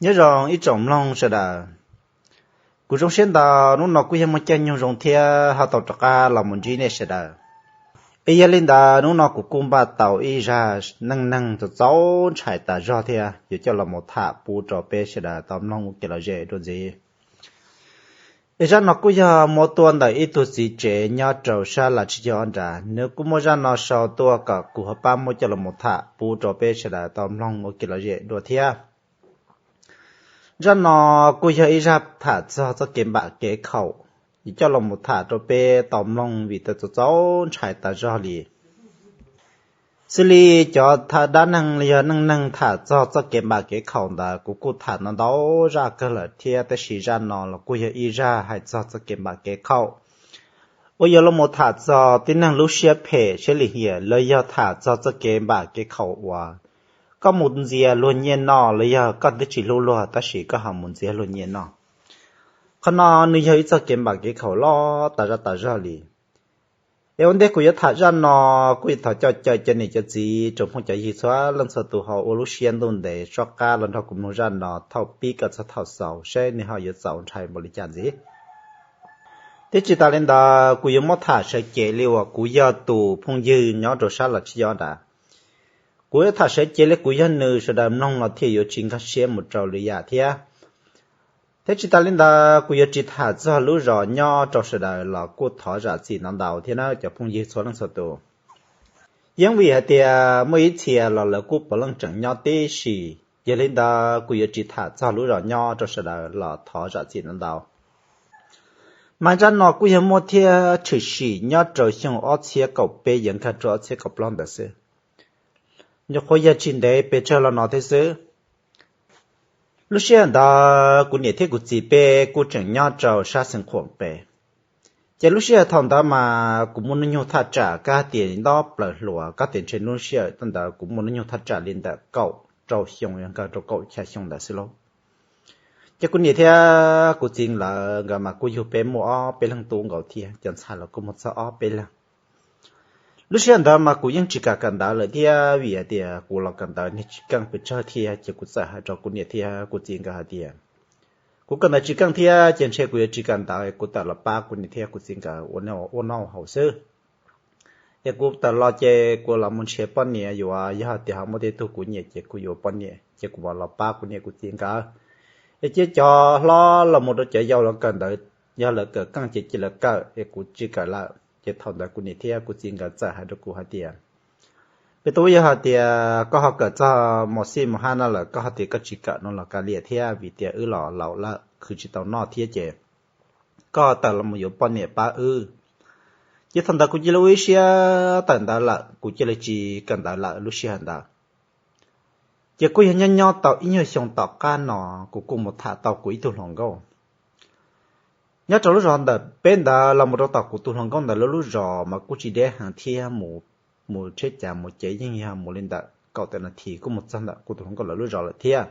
Nyob zoo ib tsoom mloog sawv daws. Kuv zoo siab ntau, hnub no kuj yog muaj caij nyoog zoo thiab ho tau rov qab los mus ntsib nej sawv daws. Es yog li ntawd hnub no kuv kuj npaj tau ib zaj neej neeg txaus txaus ntshai tas zog thiab yuav coj los mus tham pub rau peb sawv daws tau mloog ua kev lom zem dua ntxiv. Es zaj no kuj yog muab tuaj ntawm ib tug txiv tsev nyob rau sab Lav Tshij Cog Ob Nrag, nws kuj muab zaj no sau tuaj kom kuv ho pab muab coj los mus tham pub rau peb sawv daws tau mloog ua kev lom zem dua thiab. Zaj no kuj yog ib zaj tham txog txoj kev npam kev khaum, yuav coj los mus tham rau peb tau mloog vim tau txaus txaus ntshai tas zog li. Xws li cov dab neeg los yog neej neeg tham txog txoj kev npam kev khaum ntawd kuv kuj tham ntau ntau zaj kawg lawm thiab, tab sis zaj no los kuj yog ib zaj hais txog txoj kev npam kev khaum uas yuav los mus tham txog tib neeg lub siab phem siab lim hiam los yog tham txog txoj kev npam kev khaum uas koj mus ntxias luag nyiaj noj los yog koj twb tsis hlub luag tab sis koj ho mus ntxias luag nyiaj noj. Qhov no nws yog ib txoj kev npam kev khaum loj tas zog tas zog li. Es ua ntej kuv yuav tham zaj no, kuj yuav thov coj caw cov niam cov txiv tsoom phooj cov ywg txhua leej txhua tus ho ua lub siab ntuj ntev soj qab los nrog kuv mloog zaj no thaum pib kom txog thaum xaus saib nws ho yuav txaus ntshai npaum li cas ntxiv. Thiab tsis tas li ntawd kuv yuav muab tham sawv cev li uas kuv yog tus phooj ywg nyob rau sab Lav Tshij Cog Ob Nrag. Kuv yuav tham sawv cev li kuv yog nws, sawv daws mloog los thiaj yuav tsis nkag siab mus rau lwm yam thiab. Thiab tsis tas li ntawd kuv yuav tsis tham txog lub zos nyob rau sawv daws los kuj thov zam txim ntau ntau thiab na cov phooj ywg txhua leej txhua tus. Yeeb vim hais tias muaj ib txhia los lawv kuj puav leej tseem nyob tib si, yog li ntawd kuv yuav tsis tham txog lub zos nyob rau sawv daws los thov zam txim ntau ntau. Mas zaj no kuj yog muaj thiab tshwm sim nyob rau xyoo ob txhiab kaum peb yuav nkag rau ob txhiab kaum plaub ntawd xwb. Nyuam qhuav yog tsis ntev pes tsawg los no thiab xwb. Lub sij hawm ntawd kuv niam thiab kuv txiv peb kuj tseem nyob rau sab Xeev Khuam pem. Ces lub sij hawm thaum ntawd mas kuv muaj hnub nyoog thaj tsam kab tias nto plaws hluas, kab tias ntshe lub sij hawm thaum ntawd kuv muaj hnub nyoog thaj tsam li ntawm kaum rau xyoo, nkag rau kaum xya xyoo ntawd xwb lauj. Ces kuv niam thiab kuv txiv lawv nkawd mas kuj yug peb muaj ob peb leeg tub nkaus thiab, cov ntxhais los kuj muaj txog ob peb leeg. Lub sij hawm ntawd mas kuv yeej tsis kam kawm ntawv lawm thiab, vim hais tias kuv los kawm ntawv niag tsis keej pes tsawg thiab, ces kuv txawm hais rau kuv niam thiab kuv txiv nkawd hais tias, kuv kawm ntawv tsis keej thiab ces ntshe kuv yuav tsis kawm ntawv, kuv tawm los pab kuv niam thiab kuv txiv nkawd ua noj haus xwb. Es kuv tawm los ces kuv los mus nrhiav poj niam yuav, yog tias ho muaj tej tug kuv nyiam ces kuv yuav poj niam, ces kuv mam los pab kuv niam kuv txiv nkawd. Es cia cov hlob los mus rau cov yau los kawm ntawv, yog lawv kawm keej ces cia lawv kawm, es kuv tsis kawm lawm. Ces thaum ntawd kuv niam thiab kuv txiv nkawd txawm hais rau kuv hais tias, peb tub, yog hais tias koj ho kawm txog mos xij mos haj no lawm, koj ho tias koj tsis kawm no los kav liam thiab, vim tias wb los laus lawm khwv tsis tau noj thiab ces koj tawm los mus yuav poj niam pab wb. Ces thaum ntawd kuv cia li ua ib siab tawm ntawv lawm, kuv cia li tsis kawm ntawv lawm lub sij hawm ntawd. Ces kuj yog nyob nyob tau ib nyuag xyoo tom qab no, kuv kuj mus tham tau kuv ib tug hluas nkauj. Nyob rau lub zos ntawm peb ntawd los mus rau tom kuv tus hluas nkauj ntawd lub lub zos mas kuj tsis deb heev thiab, mus tsheb cav mus ces yeej yog mus li ntawm kaum tawm nas this kuj mus txog ntawm kuv tus hluas nkauj lawv lub zos lawm thiab.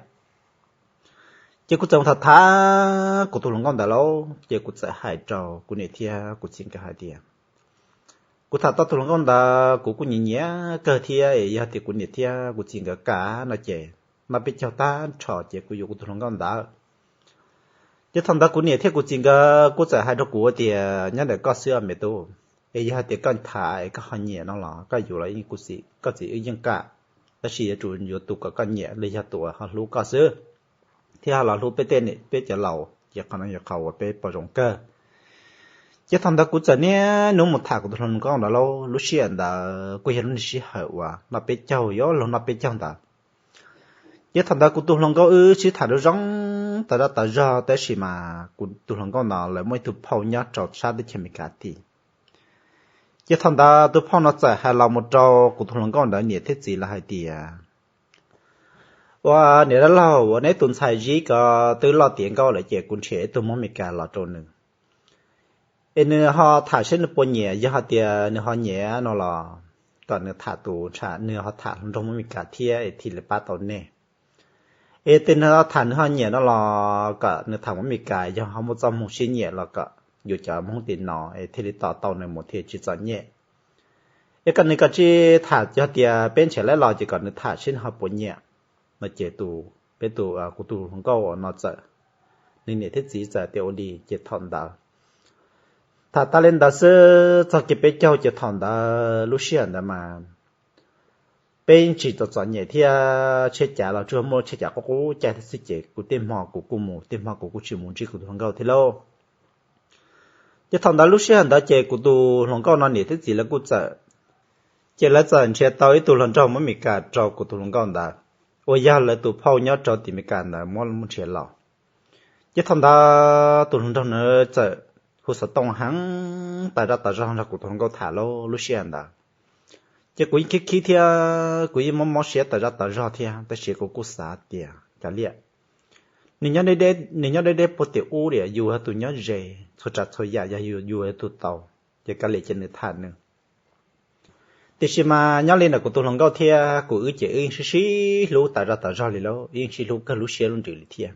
Ces kuv txawm mus tham tham kuv tus hluas nkauj ntawd lauj, ces kuv txawm hais rau kuv niam thiab kuv txiv nkawd hais tias, kuv tham tau tus hluas nkauj ntawd kuv kuj nyiam nyiam kawg thiab, es yog tias kuv niam thiab kuv txiv nkawd kam no ces noj peb caug tag nrho ces kuv yuav kuv tus hluas nkauj ntawd. Ces thaum ntawd kuv niam thiab kuv txiv nkawd kuj txawm hais rau kuv tias, nyob ntawm koj xwb me tub, es yog hais tias koj tham es koj ho nyiam no los koj yuav los kuv txiv, koj txiv wb yeej kam, tab sis yuav tsum yuav tus kom koj nyiam los yog tus uas ho hlub koj xwb, thiab ho los hlub peb tej niam peb cov laus, ces qhov no yog qhov uas peb pom zoo kawg. Ces thaum ntawd kuv txawm niaj hnub mus tham kuv tus hluas nkauj ntawd lauj, lub sij hawm ntawd kuj yog lub niag sij hawm uas noj peb caug, yuav luag noj peb caug ntawd. Ces thaum ntawd kuv tus hluas nkauj wb sib tham zoo zoo tas zog tas zog, tab sis mas kuv tus hluas nkauj no lawv muaj ib tug phauj nyob rau sab teb chaws Amelikas tid. Ces thaum ntawd tus phauj no txawm hais los mus rau kuv tus hluas nkauj ntawd niam thiab txiv lawv hais tias, ua niam dab laug, ua neb tus ntxhais Zib ko twb loj tiav nkauj lawm ces kuv nrhiav ib tug Hmoob Amelikas los rau nws, es nws ho tham saib nws puas nyiam, yog hais tias nws ho nyiam no los kom nws tham tus ntshai, nws ho tham hluas nraug Hmoob Amelikas thiab es thiaj li pab tau nej. Es tes nws ho tham nws ho nyiam no los kom nws tham Hmoob Amelikas, yog ho muaj txoj hmoo sib nyiam los kom yus cov Hmoob tim no es thiaj li tos tau nws mus thiaj tsis txom nyem. Es kom nws kom tsis tham, yog tias peb nrhiav laib los ces kom nws tham saib nws ho puas nyiam no ces tus peb tus, kuv tus hluas nkauj no txawm, nws niam thiab txiv txawm tias ua li ces thaum ntawd, tham tas li ntawd xwb txog kiag peb caug ces thaum ntawd lub sij hawm ntawd mas peb yeej tsis txom txom nyem thiab, tsheb cav los tsuas muaj tsheb cav qub qub caij thiab xwb ces kuv tej hmo kuv kuj mus tej hmo kuv kuj tsis mus ntsib kuv tus hluas nkauj thiab lauj. Ces thaum ntawd lub sij hawm ntawd ces kuv tus hluas nkauj no niam thiab txiv lawv kuj txawm, ces lawv txawm nrhiav tau ib tug hluas nraug Hmoob Mes Kas rau kuv tus hluas nkauj ntawd, uas yog lawv tus phauj nyob rau tim Mes Kas ntawd muab nrhiav los. Ces thaum ntawd tus hluas nraug na txawm hu xov tooj heev tas zaj tas zog nrog kuv tus hluas nkauj tham lauj lub sij hawm ntawd. Ces kuv yeej khib khib thiab kuv yeej mob mob siab tas zaj tas zog thiab tab sis kuv kuj xav tias kav liam, nws nyob deb deb puag tim ub li, yus yog tus nyob ze, txhua tsav txhua yam yog yus yog tus tau, ces kav liam cia nws tham nws. Tiam sis mas nyob li ntawm kuv tus hluas nkauj thiab kuv wb ces wb yeej sib sib hlub tas zaj tas zog li lauj, wb yeej sib hlub kawg lub siab lub ntsws li thiab.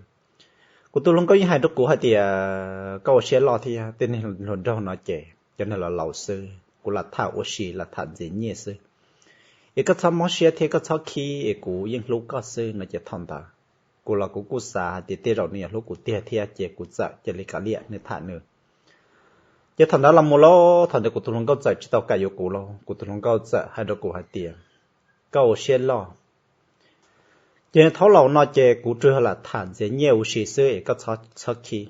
Kuv tus hluas nkauj yeej hais rau kuv hais tias koj ua siab loj thiab, tej neeg hluas nraug no ces cov neeg laus laus xwb, kuv lam tham ua si lam tham ntxias nyiaj xwb, es koj txhob mob siab thiab koj txhob khib es kuv yeej hlub koj xwb no ces thaum ntawd kuv los kuv kuj xav hais tias tej zaum nws yuav hlub kuv tiag thiab ces kuv txawm cia li kav liam nws tham nws. Ces thaum ntawd los mus lauj, thaum ntawd kuv tus hluas nkauj txawm tsis tau kam yuav kuv lauj, kuv tus hluas nkauj txawm hais rau kuv hais tias koj ua siab loj, ces thaum laus no ces kuv tsuas lam tham ntxias nyiaj ua si xwb es koj txhob khib,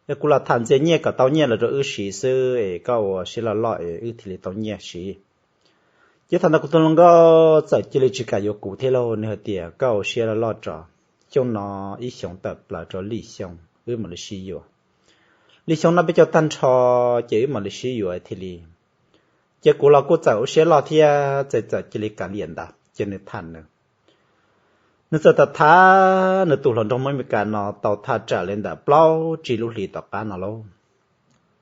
es kuv lam tham ntxias nyiaj kom tau nyiaj los rau wb siv xwb es koj ua siab loj loj es wb thiaj li tau nyiaj siv. Ces thaum ntawd kuv tus hluas nkauj txawm cia li tsis kam yuav kuv thiab lauj, nws hais tias koj ua siab loj loj tso, xyoo no ib xyoos tawm plaws rau lwm xyoo wb mam li sib yuav, lwm xyoo no peb caug tag nrho ces wb mam li sib yuav thiaj li. Ces kuv los kuj txawm ua siab loj thiab txawm txawm cia li kav liam ntawd ces nws tham nws. Nws txawm tham tham nws tus hluas nraug Hmoob Mes Kas no tau thaj tsam li ntawm plaub tsib lub hlis tom qab no lauj.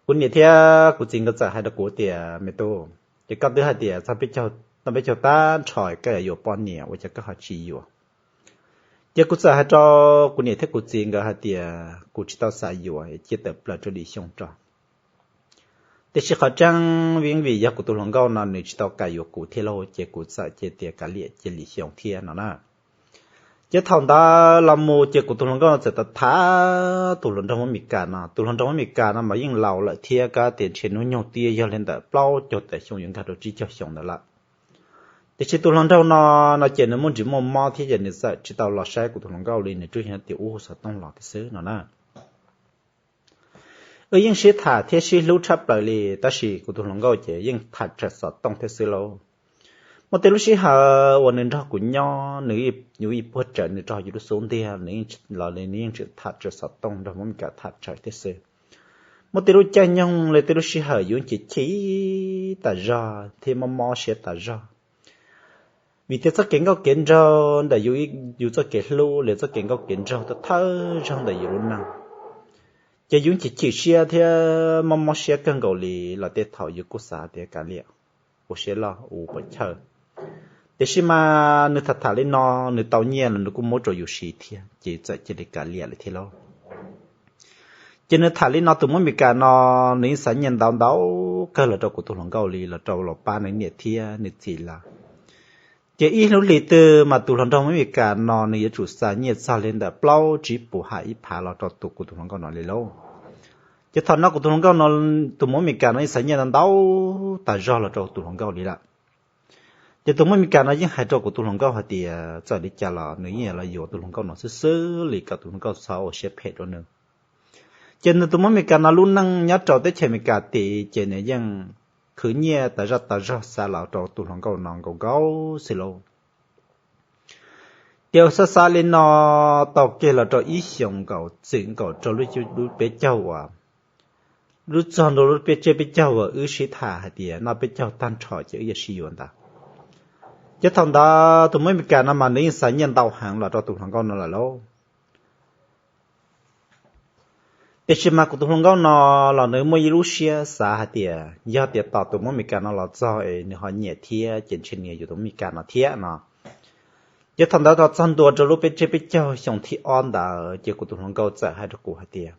Kuv niam thiab kuv txiv nkawd txawm hais rau kuv tias me tub, ces koj twb hais tias txog peb caug tag nrho koj yuav yuav poj niam ua cas koj ho tsis yuav. Ces kuv txawm hais rau kuv niam thiab kuv txiv nkawd hais tias kuv tsis tau xav yuav, cia tawm plaws rau lwm xyoo tso. Tiam sis qhov tseeb vim vim yog kuv tus hluas nkauj no nws tsis tau kam yuav kuv thiab lauj, ces kuv txawm cia tias kav liam cia lwm xyoo thiab no na. Ces thaum ntawd los mus ces kuv tus hluas nkauj no txawm tham tham tus hluas nraug Hmoob Mes Kas no, tus hluas nraug Hmoob Mes Kas no mas yeej laus lawm thiab, kav tias ntshe hnub nyoog twb yog li ntawm plaub caug tawm xyoo yuav nkag rau tsib caug xyoo ntawd lawm. Tiam sis tus hluas nraug no, no ces nws muaj ntsis muaj mob thiab ces nws txawm tsis tau los saib kuv tus hluas nkauj li, nws tsuas yog tias ua xov tooj los thiab xwb no na. Wb yeej sib tham thiab sib hlub tshaj plaws li, tab sis kuv tus hluas nkauj ces yeej tham tsawm xov tooj thiab xwb lauj. Muaj tej lub sij hawm uas nws nrog kuv nyob, nws yuav ib puag tsawv nws rau yus lub xub ntiag los li nws yeej tseem tham tsawm xov tooj nrog Hmoob Mes Kas tham tsawm thiab xwb. Muaj tej lub caij nyoog li tej lub sij hawm yus chim chim tas zog thiab mob mob siab tas zog, vim tias txoj kev nkauj kev nraug ntawm yus txoj kev hlub li txoj kev nkauj kev nraug thawj thawj zaug ntawm yus lub neej, ces yus chim chim siab thiab mob mob siab kawg nkaus li los tej thaum yus kuj xav tias kav liam, ua siab loj ua puas chawj. Tiam sis mas nws tham tham li no, nws tau nyiaj los nws kuj muab rau yus siv thiab, ces txawm cia li kav liam lawm thiab lauj. Ces nws tham li no, tus Hmoob Mes Kas no nws yeej xa nyiaj ntau ntau kawg los rau kuv tus hluas nkauj li, los rau los pab nws niam thiab nws txiv lawm. Ces ib lub hlis twg mas tus hluas nraug Hmoob Mes Kas no nws yuav tsum xa nyiaj txog li ntawm plaub tsib puas ham ib phav los rau tus kuv tus hluas nkauj no li lauj. Ces thaum no kuv tus hluas nkauj no, tus Hmoob Mes Kas no yeej xa nyiaj ntau ntau tas zog los rau tus hluas nkauj li lawm. Ces tus Hmoob Mes Kas no yeej hais rau kuv tus hluas nkauj hais tias txawm li cas los nws yeej yuav los yuav tus hluas nkauj no xwb xwb li, kom tus hluas nkauj txhob ua siab phem rau nws. Ces nws tus Hmoob Mes Kas no lub neej nyob rau teb chaws Amelikas tid ces nws yeej khwv nyiaj tas zaj tas zog xa los rau tus hluas nkauj no nkaus nkaus xwb lauj. Ces xa xa li no tau kiag los rau ib xyoos nkaus txwm nkaus rau lub peb caug uas, lub txog ntua lub peb tseb peb caug uas wb sib tham hais tias noj peb caug tag nrho ces wb yuav sib yuav ntawd. Ces thaum ntawd tus Hmoob Amelikas no mas nws yeej xa nyiaj ntau heev los rau tus hluas nkauj no lawm lauj. Tiam sis mas kuv tus hluas nkauj no los nws muaj ib lub siab xav hais tias yog tias tos tus Hmoob Amelikas no los txog es nws ho nyiam thiab ces ntshe nws yuav tus Amelikas no thiab no. Ces thaum ntawd tau txog ntua rau lub peb tseb peb caug xyoo thib ob ntawd ces kuv tus hluas nkauj txawm hais rau kuv hais tias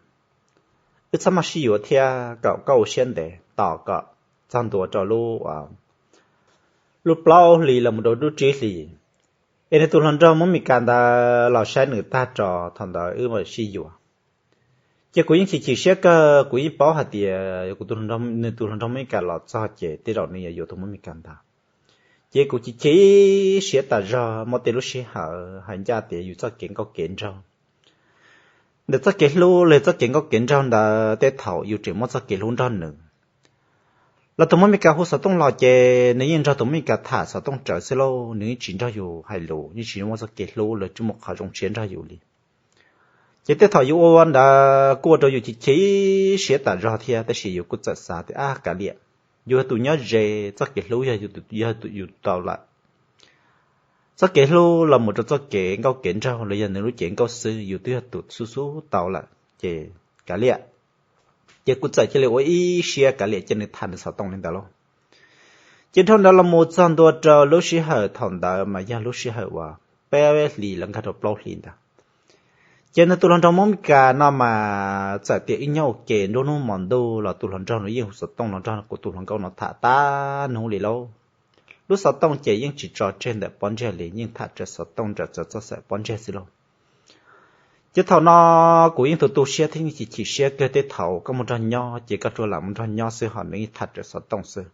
wb txhob maj sib yuav thiab kom koj ua siab ntev tos kom txog ntua rau lub, lub plaub hlis los mus rau lub tsib hlis, Es nws tus hluas nraug Hmoob Mes Kas ntawd los saib nws tag tso, thaum ntawd wb mam sib yuav. Ces kuv yeej chim chim siab kawg, kuv yeej paub hais tias kuv tus, nws tus hluas nraug Hmoob Mes Kas los txog ces tej zaum nws yuav yuav tus Hmoob Mes Kas ntawd. Ces kuv chim chim siab tas zog, muaj tej lub sij hawm hais ncaj tias yus txoj kev nkauj kev nraug, ntawm txoj kev hlub los txoj kev nkauj kev nraug ntawd, tej thaum yus tseem muaj txoj kev hlub nrog nws. Los tus Hmoob Mes Kas hu xov tooj los ces nws yeej nrog tus Hmoob Mes Kas tham xov tooj rawv xwb lauj, nws yeej tsis nrog yus hais lus, yeej tsis muaj txoj kev hlub los tsis muaj qhov zoo siab nrog yus li. Ces tej thaum yus ua ua ntawd kuj ua rau yus chim chim siab tas zog thiab, tab sis yus kuj txawm xav tias, ab, kav liam, yus yog tus nyob ze, txoj kev hlub yog yus tau lawm. Txoj kev hlub los mus rau txoj kev nkauj kev nraug los yog nws lub cev nkauj xwb, yus twb yog tus xub xub tau lawm ces kav liam. Ces kuv txawm cia li ua ib siab kav liam cia nws tham nws xov tooj li ntawd lauj. Ces dhau ntawd los mus txog ntua rau lub sij hawm thaum ntawd mas yog lub sij hawm uas peb hlis los nkag rau plaub hlis ntawd. Ces nws tus hluas nraug Hmoob Mes Kas no mas txawm tias wb nyob ua ke nruab hnub hmo ntuj los tus hluas nraug no yeej hu xov tooj los nrog kuv tus hluas nkauj no tham tag hnub li lauj. Lub xov tooj ces yeej tsis tso tseg ntawm pob ntseg li, yeej tham raws xov tooj nram txawv txoj xaim pob ntseg xwb lauj. Ces thaum no kuv yeej tu tu siab thiab yeej chim chim siab kawg, tej thaum koj mus nrog nyob ces koj tsuas lam mus nrog nyob xwb, ho nws yeej tham raws xov tooj xwb.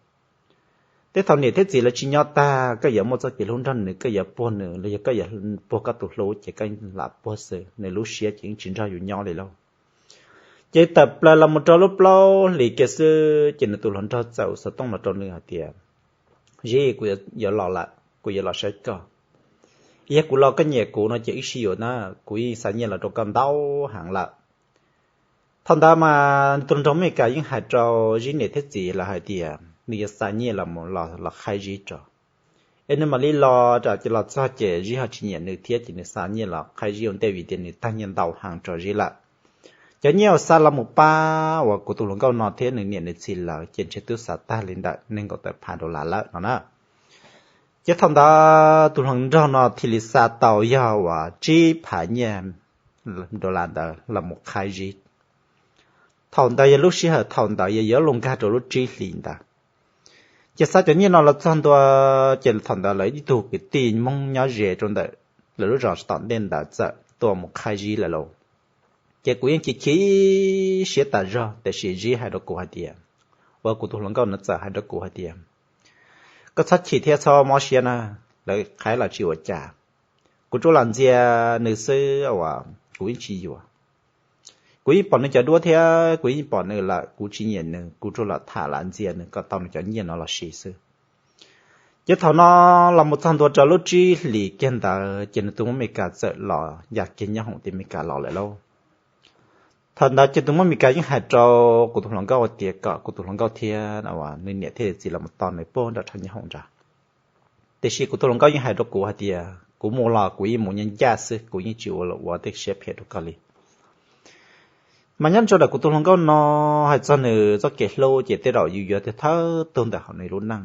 Tej thaum niam thiab txiv lawv tsis nyob tag, koj yuav muaj txoj kev hlub nrog nws, koj yuav puag nws los yog koj yuav puag koj tus hlub ces koj lam puag xwb, nws lub siab ces yeej tsis nrog yus nyob li lauj. Ces tawm plaws los mus rau lub plaub hlis kiag xwb ces nws tus hluas nraug txawm hu xov tooj los rau nws hais tias, Zij, kuv yuav los lawm, kuv yuav los saib koj. Yog kuv los koj nyiam kuv no ces wb sib yuav na, kuv yeej xa nyiaj los rau koj ntau heev lawm. Thaum ntawd mas tus hluas nraug Mes Kas yeej hais rau Zij niam thiab txiv lawv hais tias nws yuav xa nyiaj los, los qhaib Zij tso. Es nws mam li los, los txog ces Zij ho tsis nyiam nws thiab ces nws xa nyiaj los qhaib Zij ua ntej vim tias nws tag nyiaj ntau heev rau Zij lawm. Cov nyiaj uas xa los mus pab uas kuv tus hluas nkauj no thiab nws niam nws txiv lawv ces ntshe twb xav tag li ntawm nees nkaum tawm phav dollar lawm no na. Ces thaum ntawd tus hluas nraug no thiaj li xa tau yog uas tsib phav nyiaj dollar ntawd los mus qhaib Zij. Thaum ntawd yog lub sij hawm thaum ntawd yog yuav luag nkag rau lub tsib hlis ntawd. Ces xa cov nyiaj no los txog ntua, ces thaum ntawd lawv ib tug kwv tij Hmoob nyob ze rau ntawm lawv lub zos tom ntej ntawd txawm tuaj mus qhaib Zij lawm lauj. Ces kuv yeej chim chim siab tas zog, tiam sis Zij hais rau kuv hais tias, uas kuv tus hluas nkauj no txawm hais rau kuv hais tias, Koj txhob chim thiab txhob mob siab na, lawv qhaib los tsis ua cas. Kuv tsuas lam ntxias nws xwb uas kuv yeej tsis yuav. Kuv yeej pom nws cov duab thiab kuv yeej pom nws lawm, kuv tsis nyiam nws, kuv tsuas lam tham lam ntxias nws kom tau nws cov nyiaj no los siv xwb. Ces thaum no los mus txog ntua rau lub tsib hlis kiag ntawd ces nws tus Hmoob Mes Kas txawm los ya kiag nyob hoom tim Mes Kas los lawm lauj. Thaum ntawd ces tus Hmoob Mes Kas yeej hais rau kuv tus hluas nkauj tias kom kuv tus hluas nkauj thiab nws niam thiab txiv los mus tos nws puag nram tshav nyob hoom nrad. Tiam sis kuv tus hluas nkauj yeej hais rau kuv hais tias kuv mus los kuv yeej mus ncaj ncaj xwb, kuv yeej tsis ua, ua tej siab phem rau koj li. Mas nyob rau ntawm kuv tus hluas nkauj no, hais txog nws txoj kev hlub ces tej zaum yus yuav thawj tug ntawm hauv nws lub neej.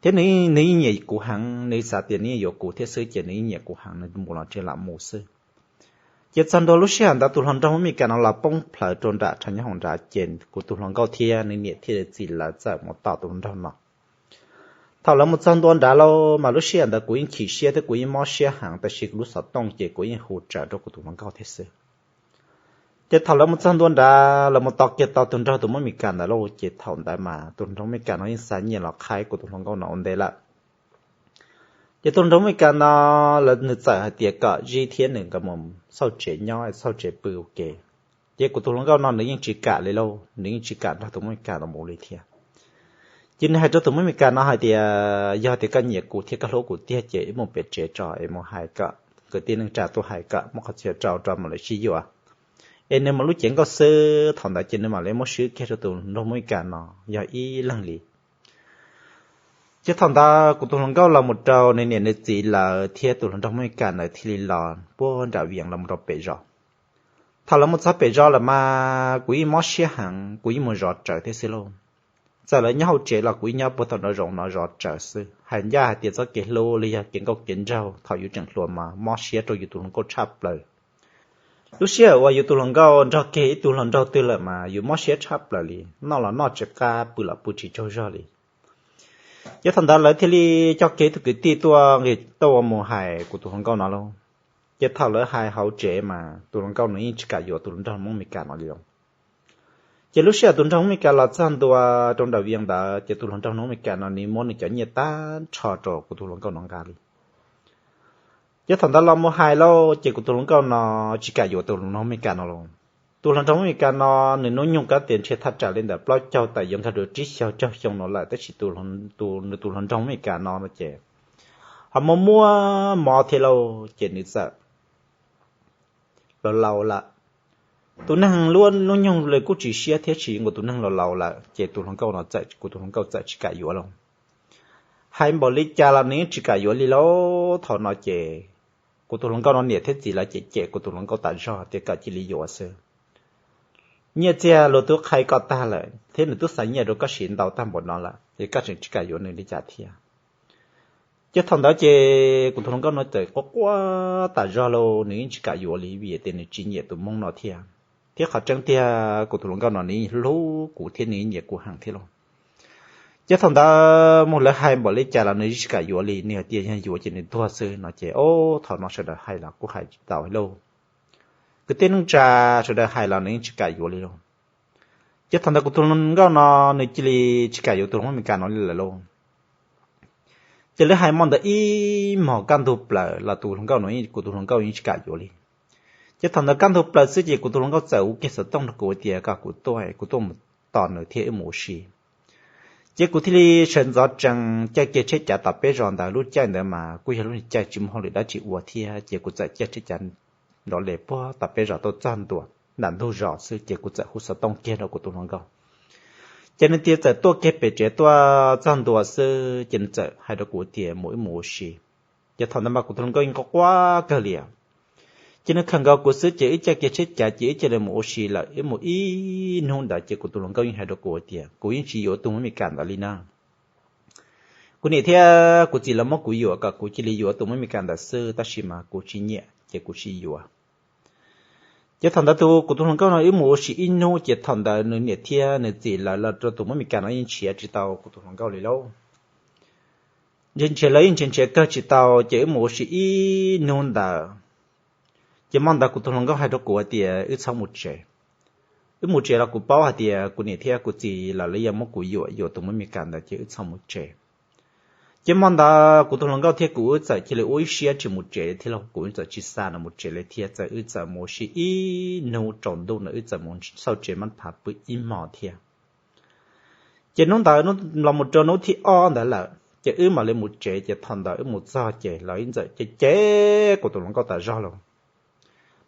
Thiab nws, nws yeej nyiam kuv heev, nws xav tias nws yeej yuav kuv thiab xwb ces nws yeej nyiam kuv heev, nws mus los tsis lam mus xwb. Ces txog ntua lub sij hawm ntawd tus hluas nraug Hmoob Mes Kas no los poob plawv rau nram tshav nyob hoom nrad ces kuv tus hluas nkauj thiab nws niam thiab txiv lawv txawm mus tos tus hluas nraug no. Thaum lawv mus txog ntua nrad lauj mas lub sij hawm ntawd kuv yeej chim siab thiab kuv yeej mob siab heev, tab sis kuv lub xov tooj ces kuv yeej hu tsawv rau kuv tus hluas nkauj thiab xwb. Ces thaum lawv mus txog ntua nrad, lawv mus tos kiag tau tus nraug tus Hmoob Mes Kas ntawd lauj, ces thaum ntawd mas tus nraug Hmoob Mes Kas no yeej xa nyiaj los qhaib kuv tus hluas nkauj no ua ntej lawm. Ces tus nraug Hmoob Mes Kas no, lawv, nws txawm hais tias kom Zij thiab nws nkawd mus xauj tsev nyob, xauj tsev pw ua ke. Ces kuv tus hluas nkauj no nws yeej tsis kam li lauj, nws yeej tsis kam nrog tus Hmoob Mes Kas no mus li thiab. Ces nws hais rau tus Hmoob Mes Kas no hais tias, yog tias koj nyiam kuv thiab koj hlub kuv tiag ces wb mus pem tsev tso es mus hais kom kwv tij neej tsa tuaj hais kom muaj qhov txhia rau rau mam li sib yuav. Es nws mus lub cev nkauj xwb, thaum ntawd ces nws mam li muab swb kiag rau tus nraug Hmoob Mes Kas no yog ib leeg li. Ces thaum ntawd kuv tus hluas nkauj los mus rau nws niam nws txiv lawv thiab tus hluas nraug Hmoob Mes Kas ntawd thiaj li los puag nram Vias los mus rau pem zos. Thaum lawv mus txog pem zos lawm mas kuv yeej mob siab heev, kuv yeej mus zov rawv thiab xwb lauj. Txawm lawv nyob hauv tsev los kuv yeej nyob puag tom nraum zoov no zov rawv xwb. Hais ncaj hais tias txoj kev hlub los yog kev nkauj kev nraug thaum yus tseem hluas mas mob siab rau yus tus hluas nkauj tshaj plaws. Lub sij hawm uas yus tus hluas nkauj nrog kiag ib tug hluas nraug twg lawm mas yus mob siab tshaj plaws li, noj los noj tsis qab, pw los pw tsis tsaug zog li. Ces thaum ntawd lawv thiaj li coj kiag tus kwv tij tuaj nqis tuaj ua mus hais kuv tus hluas nkauj no lauj. Ces thaum lawv hais hauv tsev mas tus hluas nkauj nws yeej tsis kam yuav tus hluas nraug Hmoob Amelikas no li lauj. Ces lub sij hawm tus nraug Hmoob Amelikas los txog ntua rau nram Vias ntawd ces tus hluas nraug Hmoob Amelikas no nws muab nws cov nyiaj tag nrho rau kuv tus hluas nkauj no nqa li. Ces thaum ntawd los mus hais lauj ces kuv tus hluas nkauj no tsis kam yuav tus hluas nraug Amelikas no lauj. Tus hluas nraug Amelikas no nws hnub nyoog kav tias ntshe thaj tsam li ntawm plaub caug tawm yuav nkag rau tsib xyoos caug xyoo no lawm tab sis tus, tus, nws tus hluas nraug Amelikas no no ces ho muaj muaj mob thiab lauj ces nws txawm laus laus lawm. Tus neeg lub hnub nyoog li kuj tsis siab thiab tsis nkaus tus neeg laus laus lawm ces tus hluas nkauj no txawm, kuv tus hluas nkauj txawm tsis kam yuav lauj. Hais npaum li cas los nws yeej tsis kam yuav li lauj. Thaum no ces kuv tus hluas nkauj no niam thiab txiv lawv cem cem kuv tus hluas nkauj tas zog tias kom cia li yuav xwb. Nyiaj txiag luag twb qhia koj tag lawm thiab nws twb xa nyiaj rau koj siv ntau tag npaum no lawm ces koj tseem tsis kam yuav nws li cas thiab. Ces thaum ntawd ces kuv tus hluas nkauj no txawm quaj quaj tas zog lauj, nws yeej tsis kam yuav li vim tias nws tsis nyiam tus Hmoob no thiab. Thiab qhov tseeb tiag kuv tus hluas nkauj no nws yeej hlub kuv thiab nws yeej nyiam kuv heev thiab lauj. Ces thaum ntawd mus lawv hais npaum li cas los nws yeej tsis kam yuav li, nws hais tias yog yuav ces nws tuag xwb no ces o, thaum no sawv daws hais los kuj hais tsis tau lauj. Kwv tij neej tsa sawv daws hais los nws yeej tsis kam yuav li lauj. Ces thaum ntawd kuv tus hluas nkauj no nws cia li tsis kam yuav tus hluas Hmoob Amelikas no li lawm lauj. Ces lawv hais hmo ntawd ib hmos kaj ntug plaws los tus hluas nkauj no, kuv tus hluas nkauj yeej tsis kam yuav li. Ces thaum ntawd kaj ntug plaws xwb ces kuv tus hluas nkauj txawm hu kiag xov tooj rau kuv tias kom kuv tuaj, kuv tuaj mus tos nws thiab wb mus ua si. Ces kuv thiaj li sawv ntxov tsees caij kiag tsheb cav tom peb zos ntawd, lub caij ntawd mas kuj yog lub caij tsis muaj hauj lwm dab tsi ua thiab ces kuv txawm caij tsheb cav nrov les puag tom peb zos tuaj txog ntua nram ntug zos xwb ces kuv txawm hu xov tooj kiag rau kuv tus hluas nkauj. Ces nws thiaj txawm tuaj kiag pem tsev tuaj txog ntua xwb ces nws txawm hais rau kuv tias mus wb mus ua si. Ces thaum ntawd mas kuv tus hluas nkauj yeej quaj quaj kawg li. Ces nws khawm nkaus kuv xwb ces wb caij kiag tsheb cav ces wb cia li mus ua si lawm, wb mus ib hnub ntawd ces kuv tus hluas nkauj yeej hais rau kuv tias kuv yeej tsis yuav tus Hmoob Amelikas ntawd li na. Kuv niam thiab kuv txiv lawv muab kuv yuam kom kuv cia li yuav tus Hmoob Amelikas ntawd xwb tab sis mas kuv tsis nyiam ces kuv tsis yuav. Ces thaum ntawd tus, kuv tus hluas nkauj no wb mus ua si ib hnub ces thaum ntawd nws niam thiab nws txiv lawv los rau tus Hmoob Amelikas no yeej nrhiav tsis tau kuv tus hluas nkauj li lauj. Nrhiav nrhiav lawv yeej nrhiav nrhiav kawg tsis tau ces wb mus ua si ib hnub ntawd. Ces hmo ntawd kuv tus hluas nkauj hais rau kuv hais tias wb txhob mus tsev. Wb mus tsev los kuv paub hais tias kuv niam thiab kuv txiv lawv lawv yuav muab kuv yuam yuav tus Hmoob Amelikas ntawd ces wb txhob mus tsev. Ces hmo ntawd kuv tus hluas nkauj thiab kuv wb txawm cia li ua ib siab tsis mus tsev thiab lauj, kuv wb txawm tsis xa nws mus tsev li thiab, txawm wb txawm mus ua si ib hnub tsaus ntuj no wb txawm mus xauj tsev Mab Phav pw ib hmo thiab. Ces hnub ntawd los mus rau hnub thib ob ntawd lawm ces wb mam li mus tsev, ces thaum ntawd wb mus txog ces lawv ib ntxawm cem cem kuv tus hluas nkauj tas zog lauj.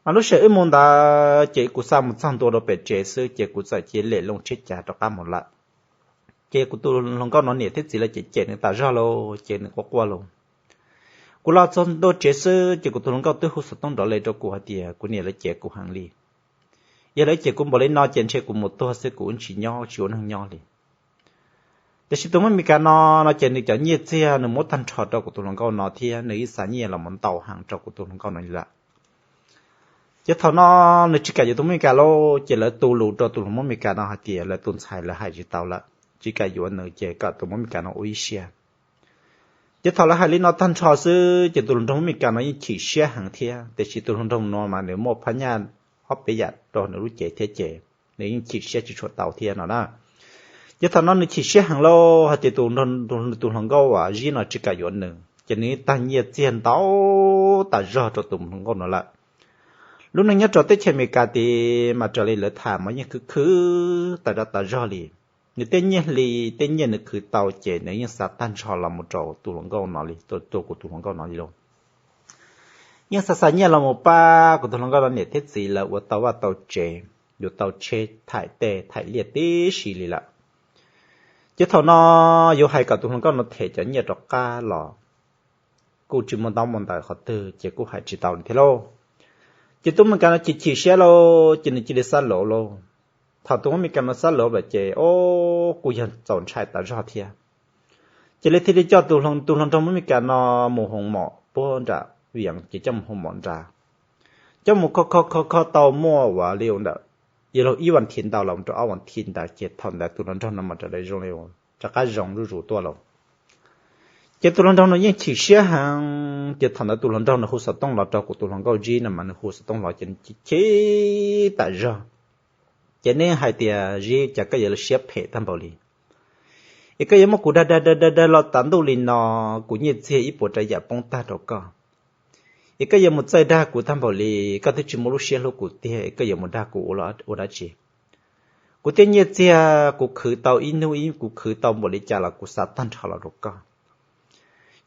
Mas lub sij hawm wb mus ntawd ces kuv xa mus txog ntua rau pem tsev xwb ces kuv txawm cia li lem loo tsheb cav rov qab mus lawm. Ces kuv tus hluas nkauj no niam thiab txiv lawv cem cem nws tas zog lauj, ces nws quaj quaj lauj. Kuv los txog ntua tsev xwb ces kuv tus hluas nkauj twb hu xov tooj nrov li rau kuv hais tias kuv niam lawv cem kuv heev li. Yog lawv cem kuv npaum li no ces ntshe kuv mus tuag xwb, kuv tsis nyob tsis ua neeg nyob li. Tiam sis tus Hmoob Amelikas no, no ces nws cov nyiaj txiag nws muab tag nrho rau kuv tus hluas nkauj no thiab nws ib xa nyiaj los mus ntau heev rau kuv tus hluas nkauj no li lawm. Ces thaum no nws tsis kam yuav tus Hmoob Amelikas lauj, ces lawv tu lus rau tus hluas Hmoob Amelikas no hais tias lawv tus ntxhais lawv hais tsis tau lawm, tsis kam yuav nws ces kom tus Hmoob Amelikas no ua ib siab. Ces thaum lawv hais li no tag nrho xwb ces tus hluas nraug Hmoob Amelikas no yeej chim siab heev thiab, tiam sis tus hluas nraug no mas nws muaj phab nyaj ob peb yam rau nws lub cev thiab ces nws yeej chim siab tsis tshua tau thiab no na. Ces thaum no nws chim siab heev lauj hais tias tus, tus hluas nkauj uas Zib no tsis kam yuav nws ces nws tag nyiaj txiag ntau tas zog rau tus hluas nkauj no lawm. Lub neej nyob rau teb chaws Amelikas tid mas raws li lawv tham mas yeej khwv khwv tas zog tas zog li. Nws tej nyiaj hli, tej nyiaj nws khwv tau ces nws yeej xa tag nrho los mus rau tus hluas nkauj no li, rau kuv tus hluas nkauj no li lauj. Yeej xa xa nyiaj los mus pab kuv tus hluas nkauj no niam thiab txiv lawv ua tau vaj tau tsev, yuav tau tsheb, thaim tej thaim liaj tib si li lawm. Ces thaum no yuav hais kom tus hluas nkauj no them cov nyiaj rov qab los kuj tsis muaj ntaub muaj ntawv qhov twg ces kuj hais tsis tau li thiab lauj. Ces tus Amelikas no chim chim siab lauj, ces nws cia li xab lauv lauj. Thaum tus Amelikas no xab lauv lawm ces o, kuj yog txaus ntshai tas zog thiab. Ces lawv thiaj li coj tus hluas nraug Amelikas no mus hoo mom puag nram Vias, ces coj mus hoo mom nrad, coj mus kho kho kho kho tau muaj ua li ntawm yog laug ib vas thiv ntawd los rau ob vas thiv ntawd ces thaum ntawd tus hluas nraug no mas raws li zoo li rov qab zoo zuj zus tuaj lauj. Ces tus hluas nraug no yeej chim siab heev, ces thaum ntawd tus hluas nraug no hu xov tooj los rau kuv tus hluas nkauj Zib no mas nws hu xov tooj los ces nws chim chim tas zog. Ces neb hais tias Zib, cas koj yuav siab phem tag npaum li, es koj yuav muab kuv dag dag dag dag dag los tas ntuj li no, kuv nyiaj txiag ib puas tsav yam poob tag rau koj, es koj yuav mus txawj dag kuv tag npaum li, koj twb tsis muaj lub siab hlub kuv tiag, es koj yuav mus dag kuv ua dab tsi? Kuv thiaj nyiaj txiag kuv khwv tau ib hnub ib, kuv khwv tau npaum li cas los kuv xa tag nrho los rau koj.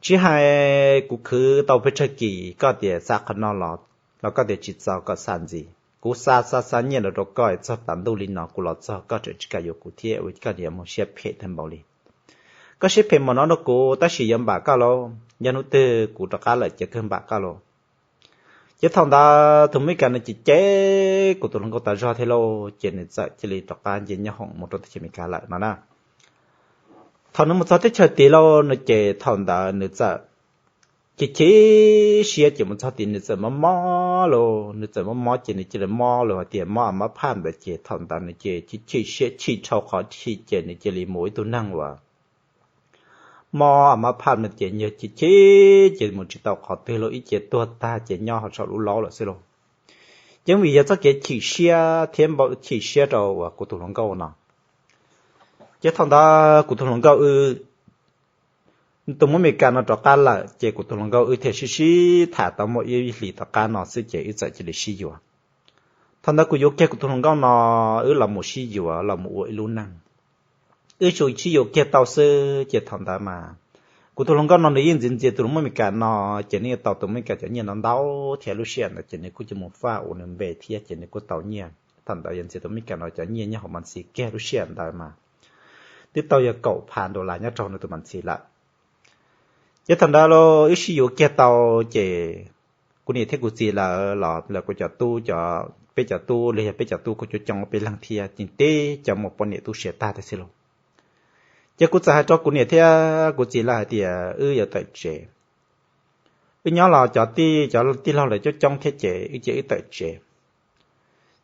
Tsis hais kuv khwv tau pes tsawg kis, koj tias xa qhov no los, los koj tias tsis txaus koj xa ntxiv, kuv xa xa xa nyiaj los rau koj txog tas ntuj li no, kuv los txog koj tseem tsis kam yuav kuv thiab, ua koj yuav muaj siab phem tag npaum li. Koj siab phem npaum no rau kuv tab sis yuav npam koj lauj, yog hnub twg kuv rov qab lawm ces kawg npam koj lauj. Ces thaum ntawd tus Meskas no ces cem kuv tus hluas nkauj tas zog thiab lauj, ces nws txawm cia li rov qab nce nyoob hoom mus rau teb chaws Amelikas lawm no na. Thaum nws mus txog teb chaws tid lauj no ces thaum ntawd nws txawm chim chim siab ces mus txog tid nws txawm mob mob lauj, nws txawm mob mob ces nws cia li mob lauj, hais tias mob a mab phaj ntawd ces thaum ntawd nws ces chim chim siab chim dhau qhov chim ces nws cia li mus ua ib tug neeg uas mob a mab phaj no ces nws chim chim ces mus tsis tau qhov twg lauj, ib ce tuag tag ces nyob hauv saum lub laub lawm xwb lauj. Ces vim yog txoj kev chim siab thiab npau chim siab rau uas kuv tus hluas nkauj no, ces thaum ntawd kuv tus hluas nkauj wb, tus Meskas no rov qab lawm ces kuv tus hluas nkauj wb thiaj sib sib tham tau muaj ib hlis tom qab no xwb ces wb txawm cia li sib yuav. Thaum ntawd kuv yuav kiag kuv tus hluas nkauj no, wb los mus sib yuav los mus ua ib lub neej. Wb tsuas sib yuav kiag tau xwb ces thaum ntawd mas kuv tus hluas nkauj no nws yeej ntxias ntxias tus Meskas no, ces nws yuav tau tus Meskas cov nyiaj ntau ntau thiab lub sij hawm ntawd ces nws kuj cia mus faj ua nws npe thiab ces nws kuj tau nyiaj. Thaum ntawd yog ntxias tus Meskas no cov nyiaj nyob hauv mas ntxiv kiag lub sij hawm ntawd mas twb tau yog kaum phav dollar nyob rau nws tus mas ntxiv lawm. Ces thaum ntawd los wb sib yuav kiag tau ces kuv niam thiab kuv txiv lawv los lawv kuv cov tub, cov peb cov tub los yog peb cov tub kuj coob coob peb leeg thiab ces tib cov muaj poj niam tub siav tag tag xwb lauj. Ces kuv txawm hais rau kuv niam thiab kuv txiv lawv hais tias wb yuav tawm tsev. Wb nyob los cov tij, cov tij laug lawv coob coob thiab ces wb cia wb tawm tsev.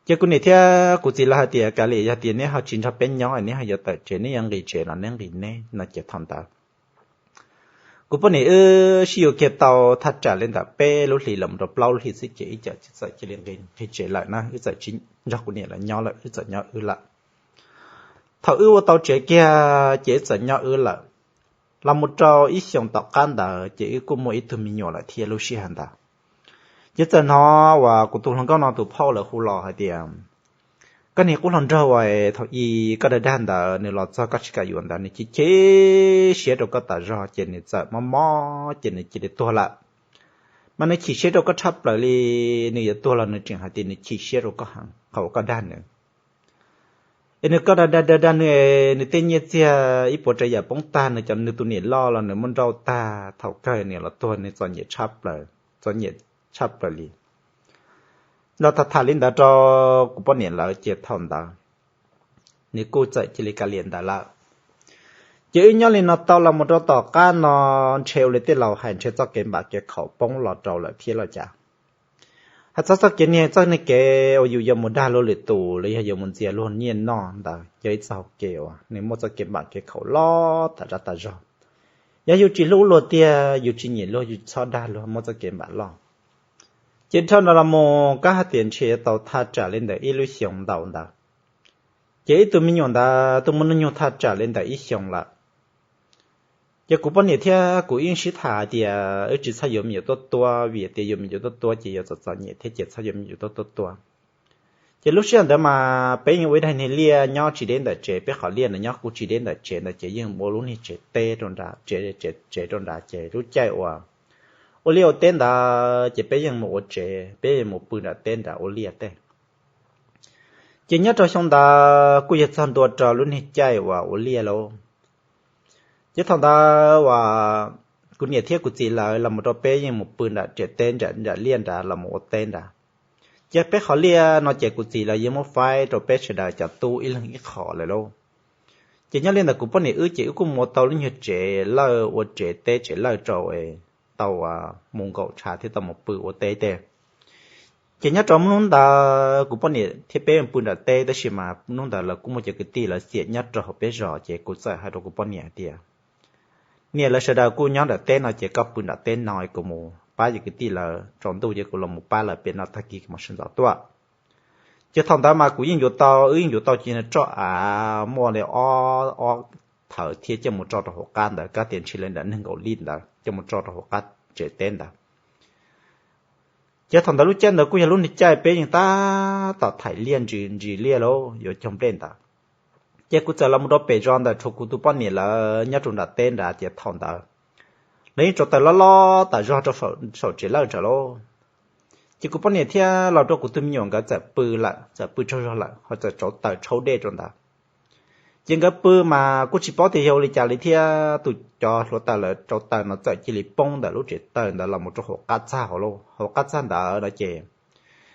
Ces kuv niam thiab kuv txiv lawv hais tias kav liam, yog tias neb ho tsis nrog peb nyob neb ho yuav tawm tsev, neb yuav nqis tsev los neb nqis neb no ces thaum ntawd kuv poj niam wb sib yuav kiag tau thaj tsam li ntawm peb lub hlis los rau plaub lub hlis xwb ces wb txawm cia li nqis tsev lawm na, wb txawm tsis nrog kuv niam lawv nyob lawm, wb txawm nyob wb lawm. Thaum wb ua tau tsev kiag ces wb txawm nyob wb lawm. Los mus rau ib xyoos tom qab ntawd ces wb kuj muaj ib tug me nyuam lawm thiab lub sij hawm ntawd. Ces txawm hnov uas kuv tus hluas nkauj no tus phauj lawv hu los hais tias koj niag qub hluas nraug uas thaum ub koj dag dag ntawd nws los txog koj tsis kam yuav ntawd nws chim chim siab rau koj tas zog ces nws txawm mob mob ces nws cia li tuag lawm. Mas nws chim siab rau koj tshaj plaws li, nws yuav tuag los nws tseem hais tias nws chim siab rau koj heev qhov uas koj dag nws. Es nws koj dag dag dag dag nws, nws tej nyiaj txiag ib puas tsav yam poob tag, nws cov, nws tus niam loj los nws muab nrauj tag, thaum kawg nws los tuag nws txom nyem tshaj plaws, txom nyem tshaj plaws li. Los tham tham li ntawd rau kuv poj niam lawv ces thaum ntawd nws kuj txawm cia li kav liam ntawd lawm. Ces wb nyob li no tau los mus rau tom qab no, ntshe ua li tej laus hais ntshe txoj kev npam kev khaum poob los rau lawm thiab los cas. Hais txog txoj kev niag, txoj niag kev uas yus yuav mus dag luag lwm tus los yog yuav mus ntxias luag nyiaj noj ntawd yog ib txoj hau kev uas nws muaj txoj kev npam kev khaum loj tas zog tas zog. Yog yus tsis hlub luag tiag, yus tsis nyiam luag, yus txhob dag luag, muaj txoj kev npam loj. Ces dhau ntawd los mus kab hais tias ntshe tau thaj tsam li ntawm ib lub xyoos ntau ntawd. Ces ib tug me nyuam ntawd twb muaj hnub nyoog thaj tsam li ntawm ib xyoos lawm. Ces kuv poj niam thiab kuv yeej sib tham hais tias wb tsis txhob yuav me nyuam tuab tuab, vim tias yuav me nyuam tuab tuab ces yuav txom txom nyem thiab ces txhob yuav me nyuam tuab tuab. Ces lub sij hawm ntawd mas peb yeej ua ib daig niag liaj nyob tsis deb ntawm tsev, peb qhov liaj ntawd nyob kuj tsis deb ntawm tsev ntawd ces yeej ua lub niag tsev teb rau nrad, tsev, tsev rau nrad ces lub caij uas ua liaj ua teb ntawd ces peb yeej mus ua tsev, peb yeej mus pw nram teb nrad ua liaj tej. Ces nyob rau xyoo ntawd kuj yog txog ntua rau lub niag caij uas ua liaj lauj. Ces thaum ntawd uas kuv niam thiab kuv txiv lawv los mus rau peb yeej mus pw nram tsev teb nram liaj nrad los mus ua teb nrad. Ces peb qhov liaj no ces kuv txiv lawv yeej muab faib rau peb sawv daws cov tub ib leeg ib qho lawm lauj. Ces nyob li ntawd kuv poj niam wb ces wb kuj mus ua tau lub nyuag tsev lawj, ua tsev teb tsev lawj rau tau mus nkaum tshav thiab tau mus pw ua teb tej. Ces nyob rau hnub ntawd kuv poj niam thiab peb pw nram teb tab sis mas hnub ntawd lawv kuj muaj cov kwv tij lawv xiam nyob rau hauv peb zos ces kuv txawm hais rau kuv poj niam hais tias Niam lawv sawv daws kuj nyob nram teb no ces koj pw nram teb no, kuv mus pab yus kwv tij lawv tsaus ntuj ces kuv los mus pab lawv pem no, tag kis kuv mam sawv ntxov tuaj. Ces thaum ntawd mas kuv yeej yuav tau, wb yeej yuav tau cia roj av muaj li ob, ob thawv thiab coj mus tso rau hauv qab ntawd, kab tias ntshe li ntawm nees nkaum lij ntawd coj mus tso rau hauv qab tsev teb ntawd. Ces thaum ntawd lub caij ntawd kuj yog lub niag caij peb yeej tab tom thaim liaj ntsis ntsis liaj lauj, yuav cog nplej ntawd. Ces kuv txawm los mus rau pem zos ntawm tshuav kuv tus poj niam lawv nyob rau nram teb nrad, ces thaum ntawd lawv yeej tsau taws loj loj tas zog rau saum tsev lawj nrad lauj. Ces kuv poj niam thiab los rau kuv tus me nyuam nkawd txawm pw lawm, txawm pw tsaug zog lawm, ho txawm tsau taws tshauv dej rau ntawd. Ces nkawd pw mas kuj tsis paub tias yog ua li cas li thiab, tus cov hluav taws lawv tsau taws no txawm cia li poob ntawm lub tsev taws ntawd los mus rau hauv qab txag hauv lauj. Hauv qab txag ntawd no ces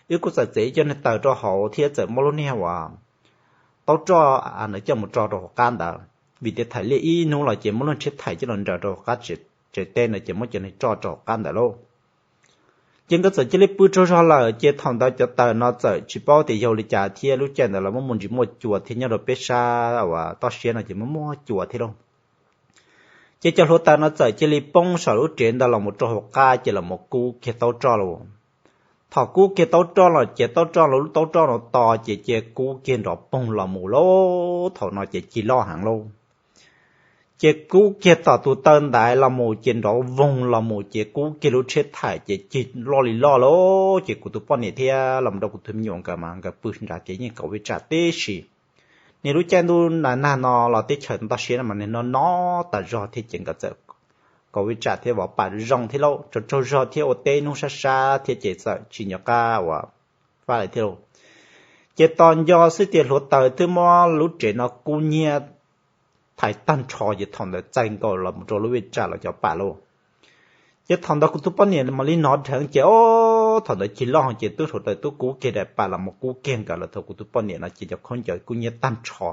wb kuj txawm txiav ib co niag taws rau hauv thiab txawm muab lub niag uas taub roj ntawd coj mus tso rau hauv qab ntawd, vim tias thaim liaj ib hnub los ces muab lub niag rhiab thaim coj los nraws rau hauv qab tsev teb ntawd ces muab cov niag roj rau hauv qab ntawd lauj. Ces nkawd txawm cia li pw tsaug zog lawm, ces thaum ntawd cov taws no txawm tsis paub tias yog li cas thiab, lub caij ntawd los muaj muaj ntsis muaj cua thiab, nyob rau peb sab uas toj siab no ces muaj muaj cua thiab lauj. Ces cov hluav taws no txawm cia li poob saum lub tsev ntawd los mus rau hauv qab ces los mus kub kiag taub roj lauj. Thaum kub kiag taub roj los ces taub roj los lub taub roj no to ces cia kub kiag nrov poog los mus lauj. Thaum no ces cig loj heev lauj. Ces kub kiag tom tus taw ntaiv los mus ces nrov voog los mus ces kub kiag lub rhiab thaim ces cig loj li loj lauj. Ces kuv tus poj niam thiab los rau kuv tus me nyuam nkawd mas nkawd pw nrad ces yeej kaum vij tsam tib si. Niag lub caij ntuj nag no los teb chaws toj siab no mas niag no no tas zog thiab ces nkawd txawm kaum vij tsam thiab vov pam zoo thiab lauj, tsaug tsaug zog thiab ua teb hnub sab sab thiab ces txawm tsis nco qab uas faj li thiab lauj. Ces tos nco xwb tias hluav taws twb muab lub tsev no kub nyiab thaiv tag nrho ces thaum ntawd txaij nkaus los mus rau lub vij tsam los cov pam lauj. Ces thaum ntawd kuv tus poj niam mam li hnov dheev ces o, thaum ntawd cig loj ces twb hluav taws twb kub kiag daim pam los mus kub kiag nkawd lawm, thaum kuv tus poj niam no ces cov khaub ncaws kub nyiab tag nrho.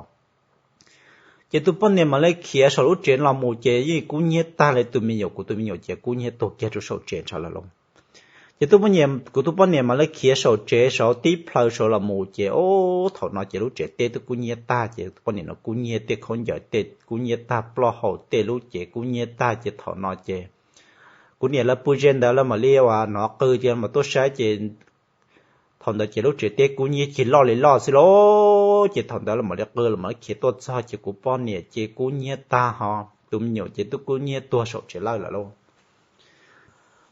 Ces tus poj niam mam li khiav saum lub tsev los mus ces yeej kub nyiab tag li, tus me nyuam, kuv tus me nyuam ces kub nyiab tuag kiag rau saum tsev nrho lawm lauj. Ces tus poj niam, kuv tus poj niam mam li khiav saum tsev saud tib plhaw saud los mus ces o, thaum no ces lub tsev teb twb kub nyiab tag ces tus poj niam no kub nyiab tej khaub ncaws tej kub nyiab tag, plaub hau tej lub cev kub nyiab tag ces thaum no ces kuv niam lawv pw ze ntawd lawv mam li uas hnov qw ces mam tuaj saib ces thaum ntawd ces lub tsev teb kub nyiab cig loj li loj xwb lauj. Ces thaum ntawd lawv mam li qw lawv mam li khiav tuaj txog ces kuv poj niam ces kub nyiab tag ho tus me nyuam ces twb kub nyiab tuag saum tsev lawj lawm lauj.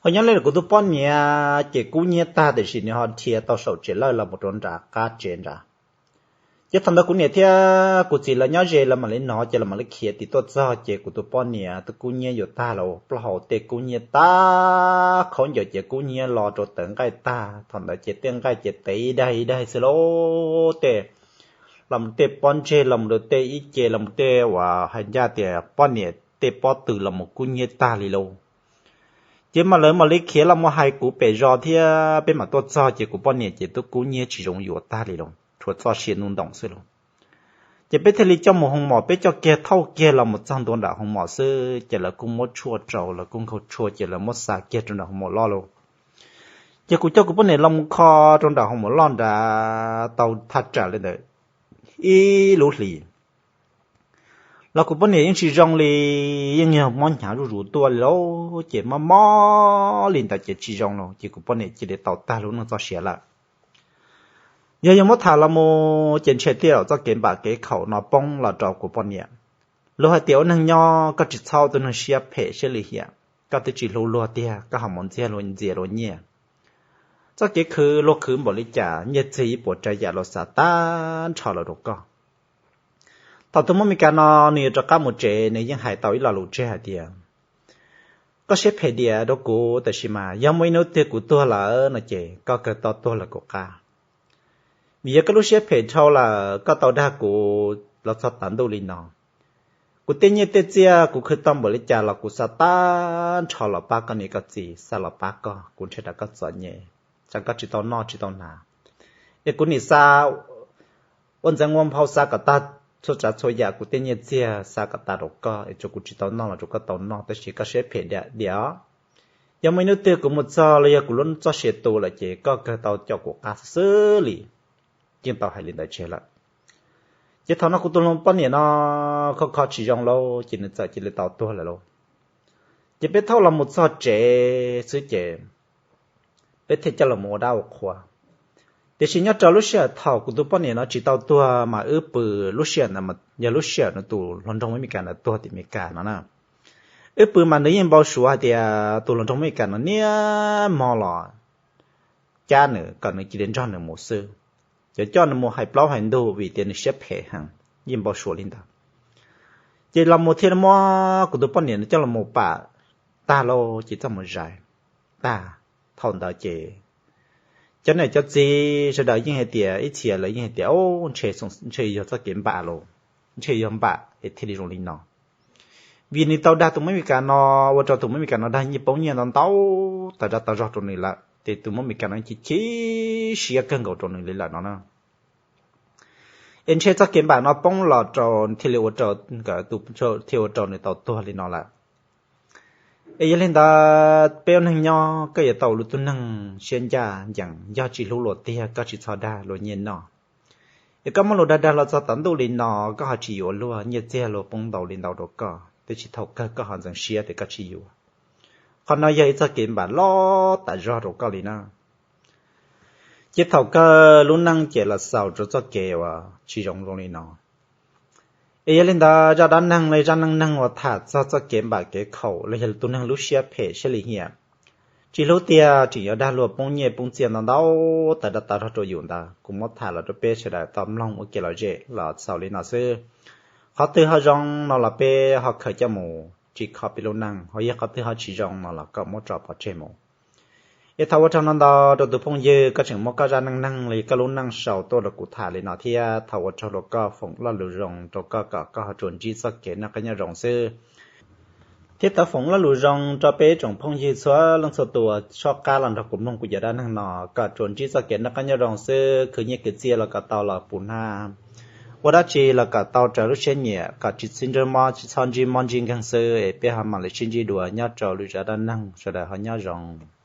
Ho nyob li kuv tus poj niam ces kub nyiab tag tiam sis nws ho dhia tau saum tsev lawj los mus rau nram qab tsev nrad. Ces thaum ntawd kuv niam thiab kuv txiv lawv nyob ze lawv mam li hnov ces lawv mam li khiav tim tuaj txog ces kuv tus poj niam twb kub nyiab yuav tag lawm, plaub hau tej kub nyiab tag, khaub ncaws ces kub nyiab los rau tawv nqaij tag. Thaum ntawd ces tej nqaij ces tev ib daig ib daig xwb lauj, tej los tej pob ntseg los mus rau tej ib ce los mus tej uas hais ncaj tias poj niam tej pob tw los mus kub nyiab tag li lauj. Ces mas lawv mam li khiav los mus hais kuv pem zos thiab peb mam tuaj txog ces kuv poj niam ces twb kub nyiab tsis zoo yuav tag li lauj, tshuav txoj sia ntu ntoos xwb lauj. Ces peb thiaj li coj mus hoo mom, peb coj kiag thauj kiag los mus txog ntua nram hoo mom xwb ces lawv kuj muab tshuaj rau, lawv kuj nkaug tshuaj ces lawv muab xa kiag rau nram hoo mom loj lauj. Ces kuv coj kuv poj niam los mus kho rau nram hoo mom loj nrad tau thaj tsam li ntawd ib lub hlis los kuv poj niam yeej tsis zoo li, yeej yog mob hnyav zuj zus tuaj li lauj. Ces mob mob li ntawd ces tsis zoo lauj, ces kuv poj niam cia li tau tag lub neej txoj sia lawm. Yog yog muab tham los mus ces ntshe tiaj txoj kev npam kev khaum no poob los rau kuv poj niam. Luag hais tias ua neeg nyob koj tsis txhob ua tus neeg siab phem siab lim hiam, koj twb tsis hlub luag tiag koj ho mus ntxias luag ntxias luag nyiaj. Txoj kev khwv luag khwv npaum li cas nyiaj txiag ib puas tsav yam luag xa tag nrho los rau koj. Thaum twg muaj me li cas no nws yuav rov qab mus tsev nws yeej hais tau ib lo lus tseg hais tias koj siab phem diam rau kuv, tab sis mas yog muaj ib hnub twg kuv tuag lawm no ces koj kawg tau tuag lawm kuv qab. Vim yog koj lub siab phem dhau lawm koj tau dag kuv los txog tav ntuj li no. Kuv tej nyiaj tej txiaj kuv khwv tau npaum li cas los kuv xa tag nrho los pab koj niam koj txiv, xa los pab koj, kuv ntshe rau koj txom nyem, tsam koj tsis tau noj tsis tau hnav. Es kuv nim xa ua ntxeev ua nphau xa kom tag txhua tsav txhua yam, kuv tej nyiaj txiag xa kom tag rau koj es tsuas kuv tsis tau noj los tsuas koj tau noj, tab sis koj siab phem diam. Yog muaj ib hnub twg kuv mus txog los yog kuv lub txoj sia tu lawm ces koj kawg tau caum kuv qab xwb li. Yeej tau hais li ntawd tseg lawm. Ces thaum no kuv tus hluas poj niam no kho kho tsis zoo lauj, ces nws txawm cia li tau tuag lawm lauj. Ces peb thauj los mus txog tsev xwb ces peb thiaj coj los ua dab ua qhua. Tiam sis nyob rau lub sij hawm thaum kuv tus poj niam no tsis tau tuag mas wb pw, lub sij hawm ntawd yog lub sij hawm nws tus hluas nraug Meskas ntawd tuag tim Meskas no na. Wb pw mas nws yeej npau suav hais tias tus hluas nraug Meskas no niaj hmo los cab nws kom nws cia li nrog nws mus xwb, cov coj nws mus hais plaub hais ntug vim tias nws siab phem heev, yeej npau suav li ntawd. Ces los mus thiaj muab kuv tus poj niam no coj los mus pam tag lauj, ces txoj mus zais tag. Thaum ntawd ces cov niam cov txiv sawv daws yeej hais tias, ib txhia lawv yeej hais tias, ntshe yog txoj kev npam los, ntshe yog npam es thiaj li zoo li no. Vim nws tau dag tus Meskas no, ua rau tus Meskas no dag nyiaj poob nyiaj ntau ntau tas zog tas zog rau nws lawm, ces tus Meskas no chim chim siab kawg nkaus rau nws li lawm no na. Es ntshe txoj kev npam no poob los rau thiaj li ua rau, thiaj ua rau nws tau tuag li no lawm. Es yog li ntawd peb ua neeg nyob koj yuav tau ua lub tug neeg siab ncaj ncees, yog tsis hlub luag tiag koj tsis txhob dag luag nyiaj noj. Es koj muab luag dag dag los txog tom ntuj li no koj ho tsis yuav luag, nyiaj txiag luag poob ntau li ntau rau koj, tiam sis thaum kawg koj ho ntxeev siab tias koj tsis yuav. Qhov no yog ib txoj kev npam loj tas zog rau koj li na. Ces thaum kawg lub neej ces los xaus rau txoj kev uas tsis zoo zoo li no. Es yog li ntawd zaj dab neeg los zaj neej neeg uas tham txog txoj kev npam kev khaum los yog tus neeg lub siab phem siab lim hiam, tsis hlub tiag tseem yuav dag luag poob nyiaj poob txiaj ntau ntau tas zog tas zog rau yus ntawd, kuv muab tham los rau peb sawv daws tau mloog ua kev lom zem los xaus li no xwb. Qhov twg ho zoo no los peb ho khaws coj mus tsim kho peb lub neej, ho yog qhov twg ho tsis zoo no los koj muab tso pov tseg mus. Es thov ua tsaug ntau ntau rau tus phooj ywg, koj tseem muab koj zaj neej neeg los yog koj lub neej sau tuaj rau kuv tham li no thiab. Thov ua tsaug rau koj, foom lo lus zoo rau koj kom koj ho tsuas ntsib txoj kev noj qab nyob zoo xwb. Thiab thov foom lo lus zoo rau peb tsoom phooj ywg txhua leej txhua tus soj qab los nrog kuv mloog kuv cov dab neeg no kom tsuas ntsib txoj kev noj qab nyob zoo xwb. Khwv nyiaj khwv txiaj los kom tau los puv hnab, ua dab tsi los kom tau raws lub siab nyiam, kom tsis txhob ntsib mob, tsis txhob ntsib mob ntsib nkeeg xwb. Es peb ho mam li sib ntsib dua nyob rau lwm zaj dab neeg, sawv daws ho nyob zoo.